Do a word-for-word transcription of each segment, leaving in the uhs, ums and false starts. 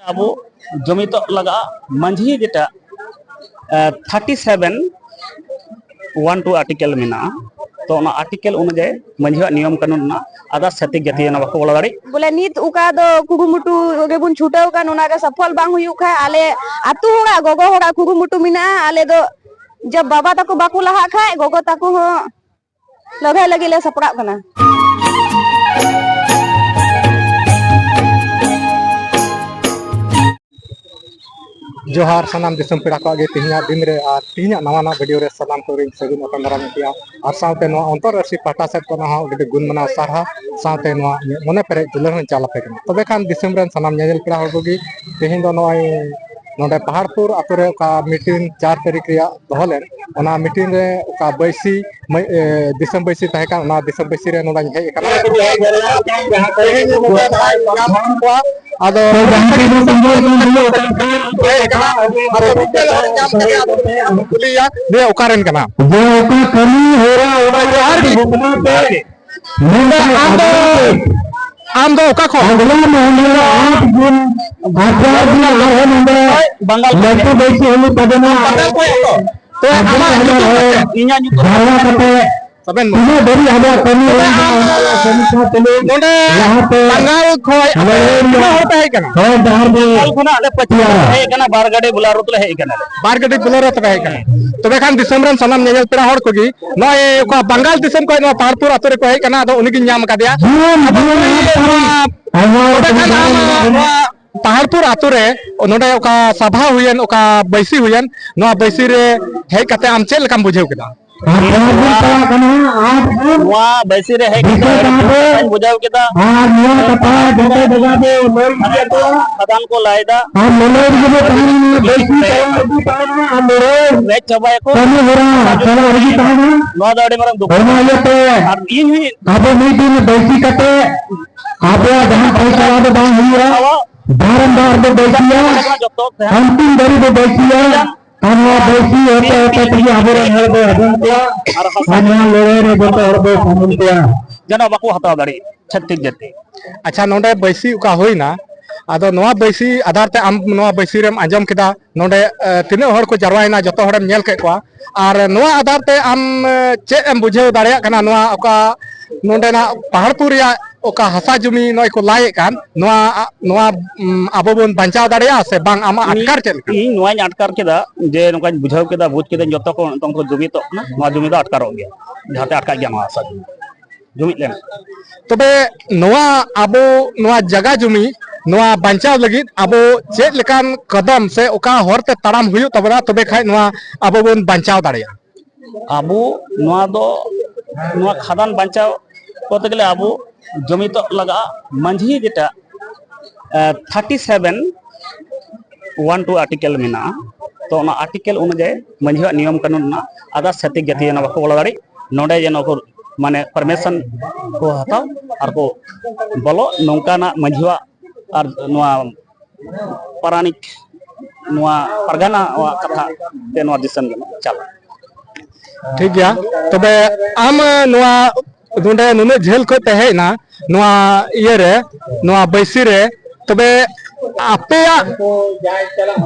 ᱟᱵᱚ ᱡᱩᱢᱤᱫᱚᱜ ᱞᱟᱜᱟᱜᱼᱟ᱾ ᱢᱟᱹᱡᱷᱤ ᱡᱮᱴᱟ thirty seven one two article ᱢᱮᱱᱟᱜᱼᱟ, ᱛᱚ ᱚᱱᱟ ᱟᱨᱴᱤᱠᱮᱞ ᱚᱱᱩᱡᱟᱭᱤ ᱢᱟᱹᱡᱷᱤᱭᱟᱜ ᱱᱤᱭᱚᱢ ᱠᱟᱹᱱᱩᱱ ᱢᱮᱱᱟᱜᱼᱟ᱾ ᱟᱫᱟᱨᱥ ᱪᱷᱟᱹᱛᱤᱠ ᱡᱟᱹᱛᱤ ᱚᱱᱟ ᱵᱟᱠᱚ ᱵᱚᱞᱚ ᱫᱟᱲᱮᱜ᱾ ᱵᱚᱞᱮ ᱱᱤᱛ ᱚᱠᱟ ᱫᱚ ᱠᱩᱨᱩᱢᱩᱴᱩ ᱜᱮᱵᱚᱱ ᱪᱷᱩᱴᱟᱹᱣ ᱠᱟᱱ, ᱚᱱᱟ ᱜᱮ ᱥᱚᱯᱷᱚᱞ ᱵᱟᱝ ᱦᱩᱭᱩᱜ ᱠᱷᱟᱡ, ᱟᱞᱮ ᱟᱹᱛᱩ ᱦᱚᱲᱟᱜ, ᱜᱚᱜᱚ ᱦᱚᱲᱟᱜ ᱠᱩᱨᱩᱢᱩᱴᱩ ᱢᱮᱱᱟᱜᱼᱟ᱾ ᱟᱞᱮ ᱫᱚ ᱡᱚᱵ ᱵᱟᱵᱟ ᱛᱟᱠᱚ ᱵᱟᱠᱚ ᱞᱟᱦᱟᱜ ᱠᱷᱟᱡ, ᱜᱚᱜᱚ ᱛᱟᱠᱚ ᱦᱚᱸ ᱞᱟᱹᱲᱦᱟᱹᱭ ᱞᱟᱹᱜᱤᱫ ᱞᱮ ᱥᱟᱯᱲᱟᱜ ᱠᱟᱱᱟ᱾ ᱡᱚᱦᱟᱨ ᱥᱟᱱᱟᱢ ᱫᱤᱥᱚᱢ ᱯᱮᱲᱟ ᱠᱚᱣᱟᱜ ᱜᱮ ᱛᱮᱦᱮᱧᱟᱜ ᱫᱤᱱ ᱨᱮ ᱟᱨ ᱛᱮᱦᱮᱧᱟᱜ ᱱᱟᱣᱟ ᱱᱟᱜ ᱵᱷᱤᱰᱤᱭᱳ ᱨᱮ ᱥᱟᱱᱟᱢ ᱠᱚᱜᱮᱧ ᱥᱟᱹᱜᱩᱱ ᱟᱛᱟᱝ ᱫᱟᱨᱟᱢᱮᱫ ᱯᱮᱭᱟ᱾ ᱟᱨ ᱥᱟᱶᱛᱮ ᱱᱚᱣᱟ ᱚᱱᱛᱚᱨ ᱟᱹᱨᱥᱤ ᱯᱟᱦᱴᱟ ᱥᱮᱫ ᱠᱷᱚᱱ ᱦᱚᱸ ᱟᱹᱰᱤ ᱜᱩᱱ ᱢᱟᱱᱟᱣ ᱥᱟᱨᱦᱟᱣ, ᱥᱟᱶᱛᱮ ᱱᱚᱣᱟ ᱤᱧᱟᱹᱜ ᱢᱚᱱᱮ ᱯᱮᱨᱮᱡ ᱫᱩᱞᱟᱹᱲ ᱦᱚᱸᱧ ᱪᱟᱞ ᱟᱯᱮ ᱠᱟᱱᱟ᱾ ᱛᱚᱵᱮ ᱠᱷᱟᱱ ᱫᱤᱥᱚᱢ ᱨᱮᱱ ᱥᱟᱱᱟᱢ ᱧᱮᱧᱮᱞ ᱯᱮᱲᱟ ᱦᱚᱲ ᱠᱚᱜᱮ ᱛᱮᱦᱮᱧ ᱫᱚ ᱱᱚᱜᱼᱚᱭ ᱱᱚᱰᱮ ᱯᱟᱦᱟᱲᱯᱩᱨ ᱟᱛᱳ ᱨᱮ ᱚᱠᱟ ᱢᱤᱴᱤᱝ ᱪᱟᱨ ᱛᱟᱹᱨᱤᱠᱷ ᱨᱮᱭᱟᱜ ᱫᱚᱦᱚ ᱞᱮᱱ, ᱚᱱᱟ ᱢᱤᱴᱤᱝ ᱨᱮ ᱚᱠᱟ ᱵᱟᱹᱭᱥᱤ ᱢᱟᱹᱭ-, ᱮ, ᱫᱤᱥᱚᱢ ᱵᱟᱹᱭᱥᱤ ᱛᱟᱦᱮᱸ ᱠᱟᱱ, ᱚᱱᱟ ᱫᱤᱥᱚᱢ ᱵᱟᱹᱭᱥᱤ ᱨᱮ ᱱᱚᱰᱮᱧ ᱦᱮᱡ ᱟᱠᱟᱱᱟ᱾ ᱛᱮᱦᱮᱧ ᱱᱚᱰᱮ ᱱᱟᱭ ᱵᱟᱲᱟ ᱠᱚᱣᱟ᱾ ᱟᱫᱚ ᱦᱮᱡ ᱟᱠᱟᱱᱟ, ᱟᱫᱚ ᱢᱤᱫᱴᱮᱱ ᱦᱚᱲ ᱧᱟᱢ ᱠᱟᱛᱮ ᱟᱫᱚ ᱠᱩᱞᱤᱭᱮᱭᱟ, ᱱᱤᱭᱟᱹ ᱚᱠᱟ ᱨᱮᱱ ᱠᱟᱱᱟ? ᱡᱮ ᱚᱠᱟ ᱠᱟᱹᱢᱤ ᱦᱚᱨᱟ ᱚᱱᱟ ᱡᱚᱦᱟᱨ ᱜᱮ᱾ ᱜᱷᱚᱴᱚᱱᱟ ᱛᱮ ᱱᱚᱰᱮ ᱟᱢ ᱫᱚ, ᱟᱢ ᱫᱚ ᱚᱠᱟ ᱠᱷᱚᱱ? ᱟᱜᱽᱨᱟ ᱢᱚᱦᱞᱟ ᱟᱴ ᱡᱩᱱ ᱵᱷᱟᱴᱟ ᱡᱩᱱ ᱟᱨᱦᱚᱸ ᱱᱚᱰᱮ ᱵᱟᱝᱜᱟᱞ ᱞᱟᱹᱴᱩ ᱵᱟᱹᱭᱥᱤ ᱦᱩᱭᱩᱜ ᱛᱟᱵᱚᱱᱟ᱾ ᱵᱟᱝᱜᱟᱞ ᱠᱷᱚᱱ ᱛᱚ᱾ ᱛᱚ ᱟᱢᱟᱜ ᱧᱩᱛᱩᱢ ᱠᱟᱛᱮ, ᱤᱧᱟᱜ ᱧᱩᱛᱩᱢ ᱡᱟᱣᱨᱟ ᱠᱟᱛᱮ ᱛᱟᱵᱮᱱ ᱢᱟ᱾ ᱛᱤᱱᱟᱹᱜ ᱫᱷᱟᱹᱨᱤᱡ ᱟᱵᱚᱣᱟᱜ ᱠᱟᱹᱢᱤ ᱛᱚᱵᱮ ᱦᱩᱭᱩᱜᱼᱟ, ᱟᱢ ᱚᱱᱟ ᱨᱮᱭᱟᱜ ᱥᱚᱢᱤᱠᱠᱷᱟ ᱛᱩᱞᱩᱡ ᱱᱚᱰᱮ ᱞᱟᱦᱟᱛᱮ ᱵᱟᱝᱜᱟᱞ ᱠᱷᱚᱱ ᱟᱯᱮ ᱞᱟᱹᱭ ᱛᱤᱱᱟᱹᱜ ᱦᱚᱲ ᱯᱮ ᱦᱮᱡ ᱠᱟᱱᱟ? ᱦᱚᱨ ᱰᱟᱦᱟᱨ ᱵᱚ ᱵᱟᱝᱜᱟᱞ ᱠᱷᱚᱱᱟᱜ ᱟᱞᱮ ᱯᱟᱹᱪᱷᱤᱢ ᱛᱮᱭᱟᱨᱟ᱾ ᱞᱮ ᱦᱮᱡ ᱠᱟᱱᱟ, ᱵᱟᱨ ᱜᱟᱹᱰᱤ ᱵᱳᱞᱟᱨᱳ ᱛᱮᱞᱮ ᱦᱮᱡ ᱠᱟᱱᱟ᱾ ᱵᱟᱨ ᱜᱟᱹᱰᱤ ᱵᱳᱞᱟᱨᱳ ᱛᱮᱯᱮ ᱦᱮᱡ ᱠᱟᱱᱟ᱾ ᱛᱚᱵᱮ ᱠᱷᱟᱱ ᱫᱤᱥᱚᱢ ᱨᱮᱱ ᱥᱟᱱᱟᱢ ᱧᱮᱧᱮᱞ ᱯᱮᱲᱟ ᱦᱚᱲ ᱠᱚᱜᱮ ᱱᱚᱜᱼᱚᱭ ᱚᱠᱟ ᱵᱟᱝᱜᱟᱞ ᱫᱤᱥᱚᱢ ᱠᱷᱚᱱ ᱱᱚᱣᱟ ᱯᱟᱦᱟᱲᱯᱩᱨ ᱟᱛᱳ ᱨᱮᱠᱚ ᱦᱮᱡ ᱠᱟᱱᱟ, ᱟᱫᱚ ᱩᱱᱤᱜᱤᱧ ᱧᱟᱢ ᱟᱠᱟᱫᱮᱭᱟ᱾ ᱡᱩᱣᱟᱹᱱ, ᱟᱫᱚ ᱡᱩᱣᱟᱹᱱ ᱱᱩᱭ ᱟᱨ ᱱᱚᱣᱟ ᱛᱟᱦᱮᱸ ᱟᱭᱢᱟ ᱛᱚᱵᱮ ᱠᱷᱟᱱ ᱟᱢ ᱱᱚᱣᱟ ᱯᱟᱦᱟᱲᱯᱩᱨ ᱟᱛᱳ ᱨᱮ ᱱᱚᱰᱮ ᱚᱠᱟ ᱥᱟᱵᱷᱟ ᱦᱩᱭᱮᱱ, ᱚᱠᱟ ᱵᱟᱹᱭᱥᱤ ᱦᱩᱭᱮᱱ, ᱱᱚᱣᱟ ᱵᱟᱹᱭᱥᱤ ᱨᱮ ᱦᱮᱡ ᱠᱟᱛᱮ ᱟᱢ ᱪᱮᱫ ᱞᱮᱠᱟᱢ ᱵᱩᱡᱷᱟᱹᱣ ᱠᱮᱫᱟ? ᱟᱨ ᱱᱚᱣᱟ ᱵᱟᱹᱭᱥᱤ ᱨᱮ ᱦᱮᱡ ᱠᱟᱛᱮ ᱟᱹᱰᱤ ᱠᱩᱥᱤᱧ ᱵᱩᱡᱷᱟᱹᱣ ᱠᱮᱫᱟ᱾ ᱟᱨ ᱱᱚᱣᱟ ᱠᱟᱛᱷᱟ ᱡᱚᱛᱚ ᱡᱟᱭᱜᱟ ᱵᱚ ᱞᱟᱹᱭ ᱠᱮᱫᱟ᱾ ᱠᱷᱟᱫᱟᱱ ᱠᱚ ᱞᱟᱭ ᱮᱫᱟ᱾ ᱟᱨ ᱞᱟᱹᱲᱦᱟᱹᱭ ᱨᱮᱜᱮ ᱵᱚ ᱛᱟᱦᱮᱱᱟ, ᱵᱟᱹᱭᱥᱤ ᱛᱟᱭᱚᱢ ᱨᱮᱜᱮ ᱛᱟᱦᱮᱱᱟ, ᱟᱨ ᱞᱟᱹᱲᱦᱟᱹᱭ ᱨᱮᱡ ᱪᱟᱵᱟᱭᱟᱠᱚ᱾ ᱠᱟᱹᱢᱤ ᱦᱚᱨᱟ ᱪᱟᱞᱟᱣ ᱨᱮᱜᱮ ᱛᱟᱦᱮᱱᱟ᱾ ᱱᱚᱣᱟ ᱫᱚ ᱟᱹᱰᱤ ᱢᱟᱨᱟᱝ ᱫᱩᱠ᱾ ᱚᱱᱟ ᱤᱭᱟᱹᱛᱮ ᱟᱨ ᱤᱧ ᱦᱚᱸ ᱟᱵᱚ ᱢᱤᱫ ᱫᱤᱱ ᱵᱟᱹᱭᱥᱤ ᱠᱟᱛᱮ ᱟᱵᱚᱣᱟᱜ ᱡᱟᱦᱟᱸ ᱯᱷᱚᱭᱥᱟᱞᱟ ᱫᱚ ᱵᱟᱝ ᱦᱩᱭᱩᱜᱼᱟ, ᱵᱟᱨᱚᱢᱵᱟᱨ ᱵᱚ ᱵᱟᱹᱭᱥᱤᱭᱟ, ᱡᱚᱛᱚ ᱛᱮ ᱟᱱᱛᱤᱢ ᱫᱷᱟᱹᱨᱤᱡ ᱵᱚ ᱵᱟᱹᱭᱥᱤᱭᱟ᱾ ᱟᱨ ᱱᱚᱣᱟ ᱵᱟᱹᱭᱥᱤ ᱦᱚᱛᱮ ᱦᱚᱛᱮ ᱛᱮᱜᱮ ᱟᱵᱚᱨᱮᱱ ᱦᱚᱲ ᱵᱚ ᱦᱟᱹᱴᱤᱧ ᱠᱚᱣᱟ᱾ ᱟᱨ ᱦᱟᱥᱟ ᱟᱨ ᱱᱚᱣᱟ ᱞᱟᱹᱲᱦᱟᱹᱭ ᱨᱮ ᱡᱚᱛᱚ ᱦᱚᱲ ᱵᱚ ᱥᱟᱹᱢᱤᱞ ᱠᱚᱣᱟ᱾ ᱡᱮᱱᱚ ᱵᱟᱠᱚ ᱦᱟᱛᱟᱣ ᱫᱟᱲᱮᱭᱟᱜ ᱪᱷᱟᱹᱛᱤᱠ ᱡᱟᱹᱛᱤ᱾ ᱟᱪᱪᱷᱟ, ᱱᱚᱰᱮ ᱵᱟᱹᱭᱥᱤ ᱚᱠᱟ ᱦᱩᱭᱱᱟ, ᱟᱫᱚ ᱱᱚᱣᱟ ᱵᱟᱹᱭᱥᱤ ᱟᱫᱷᱟᱨ ᱛᱮ ᱟᱢ ᱱᱚᱣᱟ ᱵᱟᱹᱭᱥᱤ ᱨᱮᱢ ᱟᱸᱡᱚᱢ ᱠᱮᱫᱟ, ᱱᱚᱰᱮ ᱮ, ᱛᱤᱱᱟᱹᱜ ᱦᱚᱲ ᱠᱚ ᱡᱟᱨᱣᱟᱭᱮᱱᱟ, ᱡᱚᱛᱚ ᱦᱚᱲᱮᱢ ᱧᱮᱞ ᱠᱮᱫ ᱠᱚᱣᱟ᱾ ᱟᱨ ᱱᱚᱣᱟ ᱟᱫᱷᱟᱨ ᱛᱮ ᱟᱢ ᱮ, ᱪᱮᱫ ᱮᱢ ᱵᱩᱡᱷᱟᱹᱣ ᱫᱟᱲᱮᱭᱟᱜ ᱠᱟᱱᱟ? ᱱᱚᱣᱟ ᱚᱠᱟ ᱱᱚᱰᱮᱱᱟᱜ ᱯᱟᱦᱟᱲᱯᱩᱨ ᱨᱮᱭᱟᱜ ᱚᱠᱟ ᱦᱟᱥᱟ ᱡᱩᱢᱤ ᱱᱚᱜᱼᱚᱭ ᱠᱚ ᱞᱟᱭᱮᱫ ᱠᱟᱱ, ᱱᱚᱣᱟ ᱱᱚᱣᱟ ᱩᱢ, ᱟᱵᱚ ᱵᱚᱱ ᱵᱟᱧᱪᱟᱣ ᱫᱟᱲᱮᱭᱟᱜᱼᱟ ᱥᱮ ᱵᱟᱝ? ᱟᱢᱟᱜ ᱤᱧ ᱟᱴᱠᱟᱨ ᱪᱮᱫ ᱞᱮᱠᱟ? ᱤᱧ ᱱᱚᱣᱟᱧ ᱟᱴᱠᱟᱨ ᱠᱮᱫᱟ ᱡᱮ ᱱᱚᱝᱠᱟᱧ ᱵᱩᱡᱷᱟᱹᱣ ᱠᱮᱫᱟ, ᱵᱩᱡᱽ ᱠᱮᱫᱟᱹᱧ ᱡᱚᱛᱚ ᱠᱚ ᱱᱤᱛᱚᱝ ᱠᱚ ᱡᱩᱢᱤᱫᱚᱜ ᱠᱟᱱᱟ, ᱱᱚᱣᱟ ᱡᱩᱢᱤ ᱫᱚ ᱟᱴᱠᱟᱨᱚᱜ ᱜᱮᱭᱟ, ᱡᱟᱦᱟᱸᱛᱮ ᱟᱴᱠᱟᱜ ᱜᱮᱭᱟ ᱱᱚᱣᱟ ᱦᱟᱥᱟ ᱡᱩᱢᱤ ᱡᱩᱢᱤᱫ ᱞᱮᱱ᱾ ᱛᱚᱵᱮ ᱱᱚᱣᱟ ᱟᱵᱚ ᱱᱚᱣᱟ ᱡᱟᱜᱟ ᱡᱩᱢᱤ, ᱱᱚᱣᱟ ᱵᱟᱧᱪᱟᱣ ᱞᱟᱹᱜᱤᱫ ᱟᱵᱚ ᱪᱮᱫ ᱞᱮᱠᱟᱱ ᱠᱚᱫᱚᱢ ᱥᱮ ᱚᱠᱟ ᱦᱚᱨ ᱛᱮ ᱛᱟᱲᱟᱢ ᱦᱩᱭᱩᱜ ᱛᱟᱵᱚᱱᱟ, ᱛᱚᱵᱮ ᱠᱷᱟᱡ ᱱᱚᱣᱟ ᱟᱵᱚ ᱵᱚᱱ ᱵᱟᱧᱪᱟᱣ ᱫᱟᱲᱮᱭᱟᱜᱼᱟ? ᱟᱵᱚ ᱱᱚᱣᱟ ᱫᱚ, ᱱᱚᱣᱟ ᱠᱷᱟᱫᱟᱱ ᱵᱟᱧᱪᱟᱣ ᱠᱚᱨᱛᱮ ᱜᱮᱞᱮ ᱟᱵᱚ ᱡᱩᱢᱤᱫᱚᱜ ᱞᱟᱜᱟᱜᱼᱟ᱾ ᱢᱟᱹᱡᱷᱤ ᱡᱮᱴᱟ thirty seven one two article ᱢᱮᱱᱟᱜᱼᱟ, ᱛᱚ ᱚᱱᱟ ᱟᱨᱴᱤᱠᱮᱞ ᱚᱱᱩᱡᱟᱭᱤ ᱢᱟᱹᱡᱷᱤᱭᱟᱜ ᱱᱤᱭᱚᱢ ᱠᱟᱹᱱᱩᱱ ᱢᱮᱱᱟᱜᱼᱟ᱾ ᱟᱫᱟᱨᱥ ᱪᱷᱟᱹᱛᱤᱠ ᱡᱟᱹᱛᱤ ᱡᱮᱱᱚ ᱵᱟᱠᱚ ᱵᱚᱞᱚ ᱫᱟᱲᱮᱜ, ᱱᱚᱰᱮ ᱡᱮᱱᱚ ᱠᱚ ᱢᱟᱱᱮ ᱯᱟᱨᱢᱤᱥᱚᱱ ᱠᱚ ᱦᱟᱛᱟᱣ ᱟᱨ ᱠᱚ ᱵᱚᱞᱚᱜ, ᱱᱚᱝᱠᱟᱱᱟᱜ ᱢᱟᱹᱡᱷᱤᱭᱟᱜ ᱟᱨ ᱱᱚᱣᱟ ᱯᱟᱨᱟᱱᱤᱠ, ᱱᱚᱣᱟ ᱯᱟᱨᱜᱟᱱᱟ ᱠᱟᱛᱷᱟ ᱛᱮ ᱱᱚᱣᱟ ᱫᱤᱥᱚᱢ ᱜᱮ ᱪᱟᱞᱟᱜ᱾ ᱴᱷᱤᱠ ᱜᱮᱭᱟ᱾ ᱛᱚᱵᱮ ᱟᱢ ᱱᱚᱣᱟ ᱱᱚᱰᱮ ᱱᱩᱱᱟᱹᱜ ᱡᱷᱟᱹᱞ ᱠᱷᱚᱱ ᱯᱮ ᱦᱮᱡ ᱮᱱᱟ ᱱᱚᱣᱟ ᱤᱭᱟᱹ ᱨᱮ, ᱱᱚᱣᱟ ᱵᱟᱹᱭᱥᱤ ᱨᱮ, ᱛᱚᱵᱮ ᱟᱯᱮᱭᱟᱜ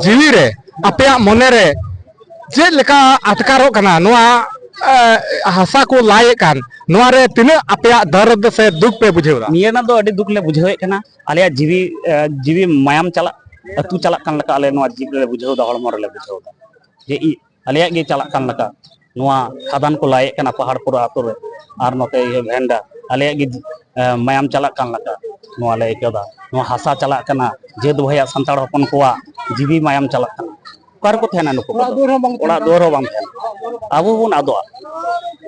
ᱡᱤᱣᱤ ᱨᱮ, ᱟᱯᱮᱭᱟᱜ ᱢᱚᱱᱮ ᱨᱮ ᱪᱮᱫ ᱞᱮᱠᱟ ᱟᱴᱠᱟᱨᱚᱜ ᱠᱟᱱᱟ? ᱱᱚᱣᱟ ᱮ, ᱦᱟᱥᱟ ᱠᱚ ᱞᱟᱭᱮᱫ ᱠᱟᱱ, ᱱᱚᱣᱟ ᱨᱮ ᱛᱤᱱᱟᱹᱜ ᱟᱯᱮᱭᱟᱜ ᱫᱚᱨᱫ ᱥᱮ ᱫᱩᱠ ᱯᱮ ᱵᱩᱡᱷᱟᱹᱣ ᱮᱫᱟ? ᱱᱤᱭᱟᱹ ᱨᱮᱱᱟᱜ ᱫᱚ ᱟᱹᱰᱤ ᱫᱩᱠ ᱞᱮ ᱵᱩᱡᱷᱟᱹᱣᱮᱫ ᱠᱟᱱᱟ᱾ ᱟᱞᱮᱭᱟᱜ ᱡᱤᱣᱤ ᱮ, ᱡᱤᱣᱤ ᱢᱟᱭᱟᱢ ᱪᱟᱞᱟᱜ, ᱟᱹᱛᱩ ᱪᱟᱞᱟᱜ ᱠᱟᱱ ᱞᱮᱠᱟ ᱟᱞᱮ ᱱᱚᱣᱟ ᱡᱤᱣᱤ ᱨᱮᱞᱮ ᱵᱩᱡᱷᱟᱹᱣ ᱮᱫᱟ, ᱦᱚᱲᱢᱚ ᱨᱮᱞᱮ ᱵᱩᱡᱷᱟᱹᱣ ᱮᱫᱟ ᱡᱮ ᱤ- ᱟᱞᱮᱭᱟᱜ ᱜᱮ ᱪᱟᱞᱟᱜ ᱠᱟᱱ ᱞᱮᱠᱟ᱾ ᱱᱚᱣᱟ ᱠᱷᱟᱫᱟᱱ ᱠᱚ ᱞᱟᱭᱮᱫ ᱠᱟᱱᱟ ᱯᱟᱦᱟᱲ ᱯᱩᱨᱟ ᱟᱹᱛᱩ ᱨᱮ, ᱟᱨ ᱱᱚᱛᱮ ᱤᱭᱟᱹ ᱵᱷᱮᱱᱰᱟ, ᱟᱞᱮᱭᱟᱜ ᱜᱮ ᱮ, ᱢᱟᱭᱟᱢ ᱪᱟᱞᱟᱜ ᱠᱟᱱ ᱞᱮᱠᱟ ᱱᱚᱣᱟ ᱞᱮ ᱟᱹᱭᱠᱟᱹᱣ ᱮᱫᱟ᱾ ᱱᱚᱣᱟ ᱦᱟᱥᱟ ᱪᱟᱞᱟᱜ ᱠᱟᱱᱟ, ᱡᱟᱹᱛ ᱵᱚᱭᱦᱟ ᱥᱟᱱᱛᱟᱲ ᱦᱚᱯᱚᱱ ᱠᱚᱣᱟᱜ ᱡᱤᱣᱤ ᱢᱟᱭᱟᱢ ᱪᱟᱞᱟᱜ ᱠᱟᱱᱟ᱾ ᱚᱠᱟ ᱨᱮᱠᱚ ᱛᱟᱦᱮᱱᱟ ᱱᱩᱠᱩ ᱚᱲᱟᱜ ᱠᱚᱫᱚ? ᱫᱩᱣᱟᱹᱨ ᱦᱚᱸ ᱵᱟᱝ ᱚᱲᱟᱜ ᱛᱟᱦᱮᱱᱟ᱾ ᱫᱩᱣᱟᱹᱨ ᱦᱚᱸ ᱵᱟᱝ ᱛᱟᱦᱮᱱᱟ᱾ ᱟᱵᱚ ᱵᱚᱱ ᱟᱫᱚᱜᱼᱟ᱾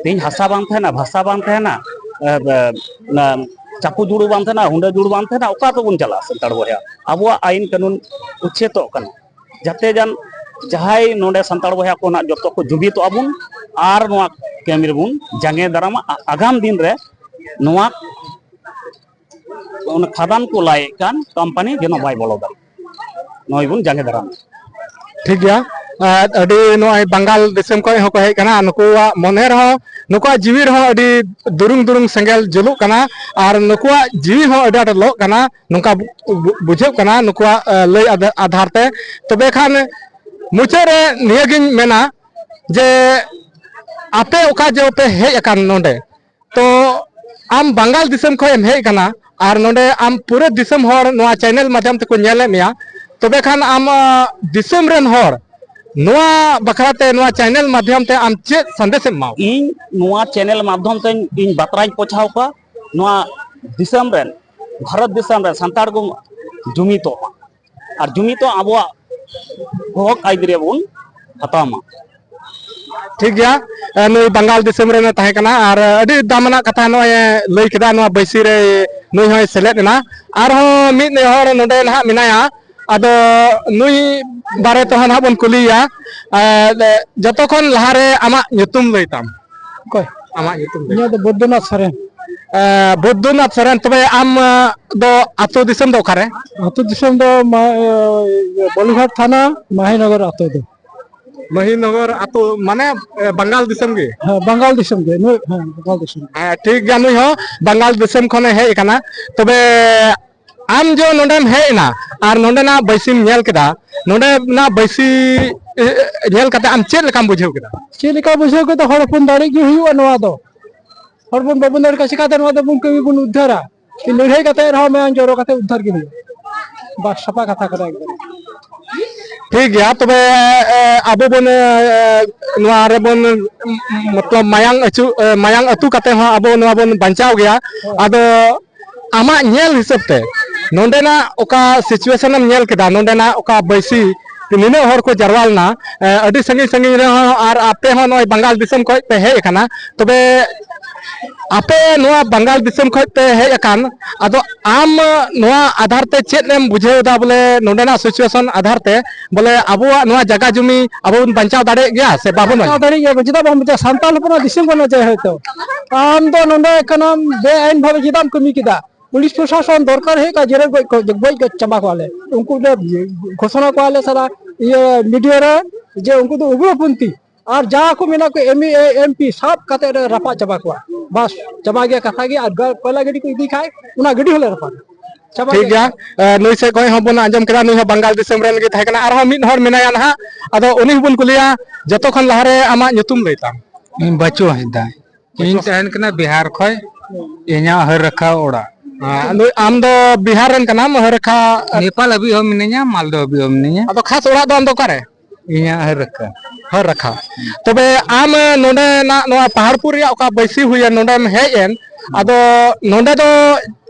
ᱛᱮᱦᱮᱧ ᱦᱟᱥᱟ ᱵᱟᱝ ᱛᱟᱦᱮᱱᱟ, ᱵᱷᱟᱥᱟ ᱵᱟᱝ ᱛᱟᱦᱮᱱᱟ, ᱮ, ᱮ, ᱚᱱᱟ ᱪᱟᱯᱚ ᱡᱩᱲᱩ ᱵᱟᱝ ᱛᱟᱦᱮᱱᱟ, ᱦᱩᱸᱰᱟᱹ ᱡᱩᱲᱩ ᱵᱟᱝ ᱛᱟᱦᱮᱱᱟ, ᱚᱠᱟ ᱛᱮᱵᱚᱱ ᱪᱟᱞᱟᱜᱼᱟ ᱥᱟᱱᱛᱟᱲ ᱵᱚᱭᱦᱟ? ᱟᱵᱚᱣᱟᱜ ᱟᱭᱤᱱ ᱠᱟᱹᱱᱩᱱ ᱩᱪᱷᱮᱫᱚᱜ ᱠᱟᱱᱟ᱾ ᱡᱟᱛᱮ ᱡᱟᱱ ᱡᱟᱦᱟᱸᱭ ᱱᱚᱰᱮ ᱥᱟᱱᱛᱟᱲ ᱵᱚᱭᱦᱟ ᱠᱚ ᱱᱟᱜ ᱡᱚᱛᱚ ᱠᱚ ᱡᱩᱢᱤᱫᱚᱜᱼᱟ ᱵᱚᱱ ᱟᱨ ᱱᱚᱣᱟ ᱠᱟᱹᱢᱤ ᱨᱮᱵᱚᱱ ᱡᱟᱸᱜᱮ ᱫᱟᱨᱟᱢᱟ᱾ ᱟ-, ᱟᱜᱟᱢ ᱫᱤᱱ ᱨᱮ ᱱᱚᱣᱟ ᱚᱱᱟ ᱠᱷᱟᱫᱟᱱ ᱠᱚ ᱞᱟᱭᱮᱫ ᱠᱟᱱ ᱠᱳᱢᱯᱟᱱᱤ ᱡᱮᱱᱚ ᱵᱟᱭ ᱵᱚᱞᱚ ᱫᱟᱲᱮᱭᱟᱜ, ᱱᱚᱜᱼᱚᱭ ᱵᱚᱱ ᱡᱟᱸᱜᱮ ᱫᱟᱨᱟᱢ᱾ ᱴᱷᱤᱠ ᱜᱮᱭᱟ᱾ ᱟᱨ ᱟᱹᱰᱤ ᱱᱚᱜᱼᱚᱭ ᱵᱟᱝᱜᱟᱞ ᱫᱤᱥᱚᱢ ᱠᱷᱚᱱ ᱦᱚᱸᱠᱚ ᱦᱮᱡ ᱠᱟᱱᱟ᱾ ᱱᱩᱠᱩᱣᱟᱜ ᱢᱚᱱᱮ ᱨᱮᱦᱚᱸ, ᱱᱩᱠᱩᱣᱟᱜ ᱡᱤᱣᱤ ᱨᱮᱦᱚᱸ ᱟᱹᱰᱤ ᱫᱩᱨᱩᱝ ᱫᱩᱨᱩᱝ ᱥᱮᱸᱜᱮᱞ ᱡᱩᱞᱩᱜ ᱠᱟᱱᱟ, ᱟᱨ ᱱᱩᱠᱩᱣᱟᱜ ᱡᱤᱣᱤ ᱦᱚᱸ ᱟᱹᱰᱤ ᱟᱸᱴ ᱞᱚᱜ ᱠᱟᱱᱟ, ᱱᱚᱝᱠᱟ ᱵᱩ-, ᱵᱩ-, ᱵᱩᱡᱷᱟᱹᱜ ᱠᱟᱱᱟ ᱱᱩᱠᱩᱣᱟᱜ, ᱮ, ᱞᱟᱹᱭ ᱟᱫᱷᱟ-, ᱟᱫᱷᱟᱨ ᱛᱮ᱾ ᱛᱚᱵᱮ ᱠᱷᱟᱱ ᱢᱩᱪᱟᱹᱫ ᱨᱮ ᱱᱤᱭᱟᱹᱜᱤᱧ ᱢᱮᱱᱟ ᱡᱮ ᱟᱯᱮ ᱚᱠᱟ ᱡᱮ ᱯᱮ ᱦᱮᱡ ᱟᱠᱟᱱ ᱱᱚᱰᱮ, ᱛᱚ ᱟᱢ ᱵᱟᱝᱜᱟᱞ ᱫᱤᱥᱚᱢ ᱠᱷᱚᱱ ᱮᱢ ᱦᱮᱡ ᱟᱠᱟᱱᱟ, ᱟᱨ ᱱᱚᱰᱮ ᱟᱢ ᱯᱩᱨᱟᱹ ᱫᱤᱥᱚᱢ ᱦᱚᱲ ᱱᱚᱣᱟ ᱪᱮᱱᱮᱞ ᱢᱟᱫᱽᱫᱷᱚᱢ ᱛᱮᱠᱚ ᱧᱮᱞᱮᱫ ᱢᱮᱭᱟ, ᱛᱚᱵᱮ ᱠᱷᱟᱱ ᱟᱢ, ᱟ, ᱫᱤᱥᱚᱢ ᱨᱮᱱ ᱦᱚᱲ ᱱᱚᱣᱟ ᱵᱟᱠᱷᱨᱟ ᱛᱮ, ᱱᱚᱣᱟ ᱪᱮᱱᱮᱞ ᱢᱟᱫᱽᱫᱷᱚᱢ ᱛᱮ ᱟᱢ ᱪᱮᱫ ᱥᱟᱸᱫᱮᱥ ᱮᱢ ᱮᱢᱟᱣᱟ? ᱤᱧ ᱱᱚᱣᱟ ᱪᱮᱱᱮᱞ ᱢᱟᱫᱽᱫᱷᱚᱢ ᱛᱮ ᱤᱧ ᱵᱟᱛᱨᱟᱧ ᱯᱳᱪᱷᱟᱣ ᱠᱚᱣᱟ, ᱱᱚᱣᱟ ᱫᱤᱥᱚᱢ ᱨᱮᱱ, ᱵᱷᱟᱨᱚᱛ ᱫᱤᱥᱚᱢ ᱨᱮ ᱥᱟᱱᱛᱟᱲ ᱠᱚ ᱡᱩᱢᱤᱫᱚᱜ ᱢᱟ᱾ ᱟᱨ ᱡᱩᱢᱤᱫ ᱫᱚ ᱟᱵᱚᱣᱟᱜ ᱦᱚᱠ ᱟᱹᱭᱫᱟᱹᱨᱤ ᱵᱚᱱ ᱦᱟᱛᱟᱣ ᱢᱟ᱾ ᱴᱷᱤᱠ ᱜᱮᱭᱟ᱾ ᱮ, ᱱᱩᱭ ᱵᱟᱝᱜᱟᱞ ᱫᱤᱥᱚᱢ ᱨᱮᱱ ᱮ ᱛᱟᱦᱮᱸ ᱠᱟᱱᱟ, ᱟᱨ ᱟᱹᱰᱤ ᱫᱟᱢᱟᱱᱟᱜ ᱠᱟᱛᱷᱟ ᱱᱚᱜᱼᱚᱭ ᱮ ᱞᱟᱹᱭ ᱠᱮᱫᱟ, ᱱᱚᱣᱟ ᱵᱟᱹᱭᱥᱤ ᱨᱮ ᱱᱩᱭ ᱦᱚᱸᱭ ᱥᱮᱞᱮᱫ ᱮᱱᱟ᱾ ᱟᱨᱦᱚᱸ ᱢᱤᱫ ᱦᱚᱲ ᱱᱚᱰᱮ ᱱᱟᱦᱟᱜ ᱢᱮᱱᱟᱭᱟ, ᱟᱫᱚ ᱱᱩᱭ ᱵᱟᱨᱮ ᱛᱮᱦᱚᱸ ᱱᱟᱦᱟᱜ ᱵᱚᱱ ᱠᱩᱞᱤᱭᱮᱭᱟ᱾ ᱟᱨ ᱡᱚᱛᱚ ᱠᱷᱚᱱ ᱞᱟᱦᱟᱨᱮ ᱟᱢᱟᱜ ᱧᱩᱛᱩᱢ ᱞᱟᱹᱭ ᱛᱟᱢ᱾ ᱚᱠᱚᱭ? ᱟᱢᱟᱜ ᱧᱩᱛᱩᱢ ᱞᱟᱹᱭ᱾ ᱤᱧᱟᱹᱜ ᱫᱚ ᱵᱳᱫᱽᱫᱚᱱᱟᱛᱷ ᱥᱚᱨᱮᱱ᱾ ᱮ, ᱵᱳᱫᱽᱫᱚᱱᱟᱛᱷ ᱥᱚᱨᱮᱱ, ᱛᱚᱵᱮ ᱟᱢ, ᱮ, ᱫᱚ ᱟᱹᱛᱩ ᱫᱤᱥᱚᱢ ᱫᱚ ᱚᱠᱟᱨᱮ? ᱟᱹᱛᱩ ᱫᱤᱥᱚᱢ ᱫᱚ ᱢᱟ-, ᱮ, ᱵᱟᱞᱩᱨᱜᱷᱟᱴ ᱛᱷᱟᱱᱟ, ᱢᱟᱦᱤᱱᱚᱜᱚᱨ ᱟᱹᱛᱩ ᱫᱚ᱾ ᱢᱟᱦᱤᱱᱚᱜᱚᱨ ᱟᱹᱛᱩ, ᱢᱟᱱᱮ, ᱮ, ᱵᱟᱝᱜᱟᱞ ᱫᱤᱥᱚᱢ ᱜᱮ? ᱦᱮᱸ, ᱵᱟᱝᱜᱟᱞ ᱫᱤᱥᱚᱢ ᱜᱮ, ᱱᱩᱭ, ᱦᱮᱸ, ᱵᱟᱝᱜᱟᱞ ᱫᱤᱥᱚᱢ ᱜᱮ᱾ ᱦᱮᱸ, ᱴᱷᱤᱠ ᱜᱮᱭᱟ, ᱱᱩᱭ ᱦᱚᱸ ᱵᱟᱝᱜᱟᱞ ᱫᱤᱥᱚᱢ ᱠᱷᱚᱱᱮ ᱦᱮᱡ ᱟᱠᱟᱱᱟ᱾ ᱛᱚᱵᱮ ᱟᱢ ᱡᱚ ᱱᱚᱰᱮᱢ ᱦᱮᱡ ᱮᱱᱟ ᱟᱨ ᱱᱚᱰᱮᱱᱟᱜ ᱵᱟᱹᱭᱥᱤᱢ ᱧᱮᱞ ᱠᱮᱫᱟ, ᱱᱚᱰᱮᱱᱟᱜ ᱵᱟᱹᱭᱥᱤ, ᱮ, ᱧᱮᱞ ᱠᱟᱛᱮ ᱟᱢ ᱪᱮᱫ ᱞᱮᱠᱟᱢ ᱵᱩᱡᱷᱟᱹᱣ ᱠᱮᱫᱟ? ᱪᱮᱫ ᱞᱮᱠᱟ ᱵᱩᱡᱷᱟᱹᱣ ᱠᱮᱫᱟ? ᱦᱚᱲ ᱦᱚᱯᱚᱱ ᱫᱟᱲᱮ ᱜᱮ ᱦᱩᱭᱩᱜᱼᱟ ᱱᱚᱣᱟ ᱫᱚ᱾ ᱦᱚᱲ ᱵᱚᱱ ᱵᱟᱵᱚᱱ ᱫᱟᱲᱮ ᱠᱷᱟᱱ ᱪᱤᱠᱟᱛᱮ ᱱᱚᱣᱟ ᱫᱚᱵᱚᱱ ᱠᱟᱹᱢᱤ ᱵᱚᱱ ᱩᱫᱽᱫᱷᱟᱨᱟ? ᱞᱟᱹᱲᱦᱟᱹᱭ ᱠᱟᱛᱮ ᱨᱮᱦᱚᱸ ᱢᱟᱭᱟᱝ ᱡᱚᱨᱚ ᱠᱟᱛᱮ ᱩᱫᱽᱫᱷᱟᱨ ᱜᱮ ᱦᱩᱭᱩᱜᱼᱟ᱾ ᱵᱟᱥ, ᱥᱟᱯᱷᱟ ᱠᱟᱛᱷᱟ ᱠᱟᱱᱟ ᱮᱠᱫᱚᱢ᱾ ᱴᱷᱤᱠ ᱜᱮᱭᱟ, ᱛᱚᱵᱮ, ᱮ, ᱟᱵᱚ ᱵᱚᱱ, ᱮ, ᱱᱚᱣᱟ ᱨᱮᱵᱚᱱ, ᱢᱚᱛᱞᱚᱵ ᱢᱟᱭᱟᱝ ᱟᱹᱪᱩ-, ᱮ, ᱢᱟᱭᱟᱝ ᱟᱹᱛᱩ ᱠᱟᱛᱮ ᱦᱚᱸ ᱟᱵᱚ ᱱᱚᱣᱟ ᱵᱚᱱ ᱵᱟᱧᱪᱟᱣ ᱜᱮᱭᱟ᱾ ᱟᱫᱚ ᱟᱢᱟᱜ ᱧᱮᱞ ᱦᱤᱥᱟᱹᱵ ᱛᱮ ᱱᱚᱰᱮᱱᱟᱜ ᱚᱠᱟ situation ᱮᱢ ᱧᱮᱞ ᱠᱮᱫᱟ, ᱱᱚᱰᱮᱱᱟᱜ ᱚᱠᱟ ᱵᱟᱹᱭᱥᱤ ᱱᱤᱱᱟᱹᱜ ᱦᱚᱲ ᱠᱚ ᱡᱟᱨᱣᱟ ᱞᱮᱱᱟ, ᱮ, ᱟᱹᱰᱤ ᱥᱟᱺᱜᱤᱧ ᱥᱟᱺᱜᱤᱧ ᱨᱮᱦᱚᱸ, ᱟᱨ ᱟᱯᱮ ᱦᱚᱸ ᱱᱚᱜᱼᱚᱭ ᱵᱟᱝᱜᱟᱞ ᱫᱤᱥᱚᱢ ᱠᱷᱚᱱ ᱯᱮ ᱦᱮᱡ ᱟᱠᱟᱱᱟ, ᱛᱚᱵᱮ ᱟᱯᱮ ᱱᱚᱣᱟ ᱵᱟᱝᱜᱟᱞ ᱫᱤᱥᱚᱢ ᱠᱷᱚᱱ ᱯᱮ ᱦᱮᱡ ᱟᱠᱟᱱ, ᱟᱫᱚ ᱟᱢ ᱱᱚᱣᱟ ᱟᱫᱷᱟᱨ ᱛᱮ ᱪᱮᱫ ᱮᱢ ᱵᱩᱡᱷᱟᱹᱣ ᱮᱫᱟ, ᱵᱚᱞᱮ ᱱᱚᱰᱮᱱᱟᱜ situation ᱟᱫᱷᱟᱨ ᱛᱮ, ᱵᱚᱞᱮ ᱟᱵᱚᱣᱟᱜ ᱱᱚᱣᱟ ᱡᱟᱭᱜᱟ ᱡᱩᱢᱤ ᱟᱵᱚ ᱵᱚᱱ ᱵᱟᱧᱪᱟᱣ ᱫᱟᱲᱮᱭᱟᱜ ᱜᱮᱭᱟ ᱥᱮ ᱵᱟᱵᱚᱱ ᱵᱟᱧᱪᱟᱣ ᱵᱟᱧᱪᱟᱣ? ᱫᱟᱲᱮᱭᱟᱜ ᱜᱮᱭᱟ, ᱪᱮᱫᱟᱜ ᱵᱟᱵᱚᱱ ᱵᱟᱧᱪᱟᱣᱟ? ᱥᱟᱱᱛᱟᱲ ᱦᱚᱯᱚᱱᱟᱜ ᱫᱤᱥᱚᱢ ᱠᱟᱱᱟ ᱡᱮ ᱦᱚᱭᱛᱳ᱾ ᱟᱢ ᱫᱚ ᱱᱚᱰᱮ ᱠᱟᱱᱟᱢ, ᱵᱮᱼᱟᱭᱤᱱ ᱵᱷᱟᱵᱮ ᱪᱮᱫᱟᱜ ᱮᱢ ᱠᱟᱹᱢᱤ ᱠᱮᱫᱟ? ᱯᱩᱞᱤᱥ ᱯᱨᱚᱥᱟᱥᱚᱱ ᱫᱚᱨᱠᱟᱨ ᱦᱩᱭᱩᱜ ᱠᱟᱱᱟ, ᱡᱮᱨᱮᱲ ᱜᱚᱡ ᱠᱚ, ᱜᱚᱡ ᱜᱚᱡ ᱪᱟᱵᱟ ᱠᱚᱣᱟᱞᱮ᱾ ᱩᱱᱠᱩ ᱞᱮ ᱜᱷᱳᱥᱚᱱᱟ ᱠᱚᱣᱟᱞᱮ ᱥᱟᱞᱟ, ᱤᱭᱟᱹ, ᱢᱤᱰᱤᱭᱟ ᱨᱮ, ᱡᱮ ᱩᱱᱠᱩ ᱫᱚ ᱩᱜᱽᱨᱚᱯᱚᱱᱛᱷᱤ, ᱟᱨ ᱡᱟᱦᱟᱸ ᱠᱚ ᱢᱮᱱᱟᱜ ᱠᱚ M E A M P ᱥᱟᱵ ᱠᱟᱛᱮ ᱨᱮ ᱨᱟᱯᱟᱜ ᱪᱟᱵᱟ ᱠᱚᱣᱟ᱾ ᱵᱟᱥ, ᱪᱟᱵᱟ ᱜᱮᱭᱟ ᱠᱟᱛᱷᱟ ᱜᱮ᱾ ᱟᱨ ᱜᱟ- ᱠᱚᱭᱞᱟ ᱜᱟᱹᱰᱤ ᱠᱚ ᱤᱫᱤ ᱠᱷᱟᱡ ᱚᱱᱟ ᱜᱟᱹᱰᱤ ᱦᱚᱸᱞᱮ ᱨᱟᱯᱟᱜᱟ᱾ ᱪᱟᱵᱟ ᱴᱷᱤᱠ ᱜᱮᱭᱟ᱾ ᱜᱮᱭᱟ᱾ ᱮ, ᱱᱩᱭ ᱥᱮᱫ ᱠᱷᱚᱱ ᱦᱚᱸ ᱵᱚᱱ ᱟᱸᱡᱚᱢ ᱠᱮᱫᱟ, ᱱᱩᱭ ᱦᱚᱸ ᱵᱟᱝᱜᱟᱞ ᱫᱤᱥᱚᱢ ᱨᱮᱱ ᱜᱮ ᱛᱟᱦᱮᱸ ᱠᱟᱱᱟ᱾ ᱟᱨᱦᱚᱸ ᱢᱤᱫ ᱦᱚᱲ ᱢᱮᱱᱟᱭᱟ ᱱᱟᱦᱟᱜ, ᱟᱫᱚ ᱩᱱᱤ ᱦᱚᱸᱵᱚᱱ ᱠᱩᱞᱤᱭᱟ᱾ ᱡᱚᱛᱚ ᱠᱷᱚᱱ ᱞᱟᱦᱟᱨᱮ ᱟᱢᱟᱜ ᱧᱩᱛᱩᱢ ᱞᱟᱹᱭ ᱛᱟᱢ᱾ ᱤᱧ ᱵᱟᱪᱩ ᱦᱟᱸᱥᱫᱟ᱾ ᱤᱧ ᱵᱟᱪᱩ᱾ ᱛᱟᱦᱮᱱ ᱠᱟᱱᱟ ᱵᱤᱦᱟᱨ ᱠᱷᱚᱡ᱾ ᱤᱧᱟᱹᱜ ᱦᱟᱹᱨ ᱨᱟᱠᱷᱟ ᱚᱲᱟᱜ᱾ ᱦᱮᱸ, ᱱᱩᱭ, ᱟᱢ ᱫᱚ ᱵᱤᱦᱟᱨ ᱨᱮᱱ ᱠᱟᱱᱟᱢ, ᱦᱟᱹᱨ ᱨᱟᱠᱷᱟ? ᱱᱮᱯᱟᱞ ᱦᱟᱹᱵᱤᱡ ᱦᱚᱸ ᱢᱤᱱᱟᱹᱧᱟ, ᱢᱟᱞᱫᱟ ᱦᱟᱹᱵᱤᱡ ᱦᱚᱸ ᱢᱤᱱᱟᱹᱧᱟ᱾ ᱟᱫᱚ ᱠᱷᱟᱥ ᱚᱲᱟᱜ ᱫᱚ ᱟᱢ ᱫᱚ ᱚᱠᱟᱨᱮ? ᱤᱧᱟᱹᱜ ᱦᱟᱹᱨ ᱨᱟᱠᱷᱟ᱾ ᱦᱟᱹᱨ ᱨᱟᱠᱷᱟ᱾ ᱛᱚᱵᱮ ᱟᱢ ᱱᱚᱰᱮᱱᱟᱜ ᱱᱚᱣᱟ ᱯᱟᱦᱟᱲᱯᱩᱨ ᱨᱮᱭᱟᱜ ᱚᱠᱟ ᱵᱟᱹᱭᱥᱤ ᱦᱩᱭᱮᱱ, ᱱᱚᱰᱮᱢ ᱦᱮᱡ ᱮᱱ, ᱟᱫᱚ ᱱᱚᱰᱮ ᱫᱚ,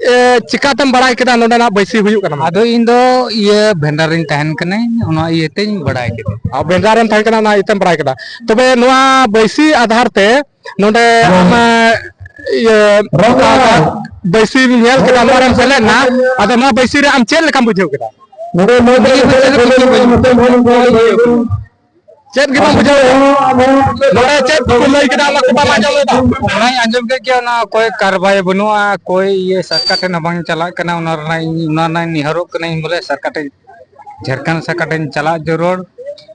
ᱮ, ᱪᱤᱠᱟᱛᱮᱢ ᱵᱟᱲᱟᱭ ᱠᱮᱫᱟ ᱱᱚᱰᱮᱱᱟᱜ ᱵᱟᱹᱭᱥᱤ ᱦᱩᱭᱩᱜ ᱠᱟᱱᱟ ᱢᱮᱱᱛᱮ? ᱟᱫᱚ ᱤᱧ ᱫᱚ ᱤᱭᱟᱹ ᱵᱷᱮᱱᱰᱟᱨ ᱨᱤᱧ ᱛᱟᱦᱮᱱ ᱠᱟᱹᱱᱟᱹᱧ, ᱚᱱᱟ ᱤᱭᱟᱹᱛᱮᱧ ᱵᱟᱲᱟᱭ ᱠᱮᱫᱟ᱾ ᱟᱨ ᱵᱷᱮᱱᱰᱟᱨ ᱨᱮᱢ ᱛᱟᱦᱮᱸ ᱠᱟᱱᱟ, ᱚᱱᱟ ᱤᱭᱟᱹᱛᱮᱢ ᱵᱟᱲᱟᱭ ᱠᱮᱫᱟ᱾ ᱛᱚᱵᱮ ᱱᱚᱣᱟ ᱵᱟᱹᱭᱥᱤ ᱟᱫᱷᱟᱨ ᱛᱮ ᱱᱚᱰᱮ ᱟᱢ, ᱤᱭᱟᱹ, ᱵᱟᱹᱭᱥᱤᱢ ᱧᱮᱞ ᱠᱮᱫᱟ, ᱱᱚᱣᱟ ᱨᱮᱢ ᱥᱮᱞᱮᱫ ᱮᱱᱟ, ᱟᱫᱚ ᱱᱚᱣᱟ ᱵᱟᱹᱭᱥᱤ ᱨᱮ ᱟᱢ ᱪᱮᱫ ᱞᱮᱠᱟᱢ ᱵᱩᱡᱷᱟᱹᱣ ᱠᱮᱫᱟ? ᱱᱚᱰᱮ ᱢᱚᱡᱽ ᱱᱤᱭᱟᱹ ᱵᱟᱹᱭᱥᱤ ᱨᱮ ᱵᱩᱡᱷᱟᱹᱣ ᱵᱟᱹᱧ ᱵᱩᱡᱷᱟᱹᱣ ᱠᱮᱫᱟ᱾ ᱪᱮᱫ ᱜᱮ ᱵᱟᱢ ᱵᱩᱡᱷᱟᱹᱣ ᱮᱫᱟ? ᱱᱚᱰᱮ ᱪᱮᱫ ᱠᱚ ᱞᱟᱹᱭ ᱠᱮᱫᱟ, ᱚᱱᱟ ᱠᱚ ᱵᱟᱢ ᱟᱸᱡᱚᱢ ᱞᱮᱫᱟ? ᱚᱱᱟᱧ ᱟᱸᱡᱚᱢ ᱠᱮᱫ ᱜᱮᱭᱟ, ᱚᱱᱟ ᱚᱠᱚᱭ ᱠᱟᱨᱵᱟᱭ ᱵᱟᱹᱱᱩᱜᱼᱟ, ᱚᱠᱚᱭ ᱤᱭᱟᱹ ᱥᱚᱨᱠᱟᱨ ᱴᱷᱮᱱ ᱦᱚᱸ ᱵᱟᱝ ᱪᱟᱞᱟᱜ ᱠᱟᱱᱟ, ᱚᱱᱟ ᱨᱮᱱᱟᱜ ᱤᱧ, ᱚᱱᱟ ᱨᱮᱱᱟᱜ ᱤᱧ ᱱᱮᱦᱚᱨᱚᱜ ᱠᱟᱹᱱᱟᱹᱧ ᱵᱚᱞᱮ ᱥᱚᱨᱠᱟᱨ ᱴᱷᱮᱱ, ᱡᱷᱟᱲᱠᱷᱚᱸᱰ ᱥᱚᱨᱠᱟᱨ ᱴᱷᱮᱱ ᱪᱟᱞᱟᱜ ᱡᱟᱹᱨᱩᱲ